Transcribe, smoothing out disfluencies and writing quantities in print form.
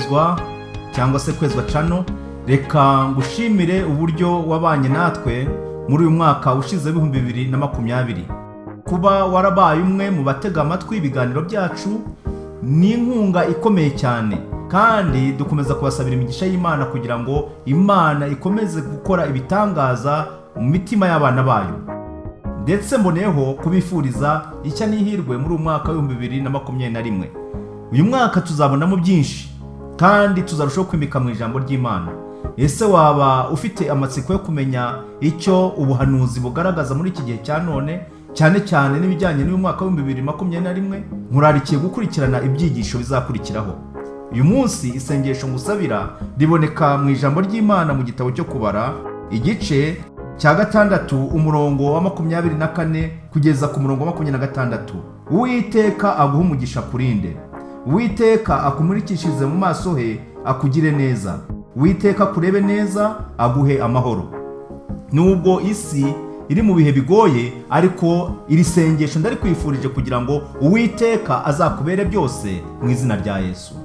Kwezwa cyangwa se Kwezwa Channel. Reka ngushimire uburyo wabanye natwe muri uyu mwaka ushize 2020. Kuba warabaye umwe mu batega amatwi ibiganiro byacu ni inkunga ikomeye cyane, kandi dukomeza kubasabira imigisha y'Imana kugira ngo Imana ikomeze gukora ibitangaza mu mitima y'abana bayo. Ndetse mboneyeho kubifuriza ishya n'ihirwe muri uyu mwaka wa 2021. Uyu mwaka tuzabonamo byinshi kandi tuzarushaho kwimika mu ijambo ry'Imana. Ese waba ufite amatsiko yo kumenya icyo ubuhanuzi bugaragaza muri iki gihe cya none, cyane cyane n'ibijyanye n'uyu mwaka wa 2021? Nkurarikiye gukurikirana ibyigisho bizakurikiraho. Uyu munsi isengesho ngusabira riboneka mu ijambo ry'Imana mu gitabo cyo Kubara, igice cya 6, umurongo wa 24 kugeza ku murongo wa 26. Uwiteka aguhe umugisha akurinde. Uwiteka akumurikishirize mu maso he, akugire neza. Uwiteka akurebe neza, aguhe amahoro. Nubwo isi iri mu bihe bigoye, ariko iri sengesho ndarikwifurije kugira ngo Uwiteka azakubere byose mu izina rya Yesu.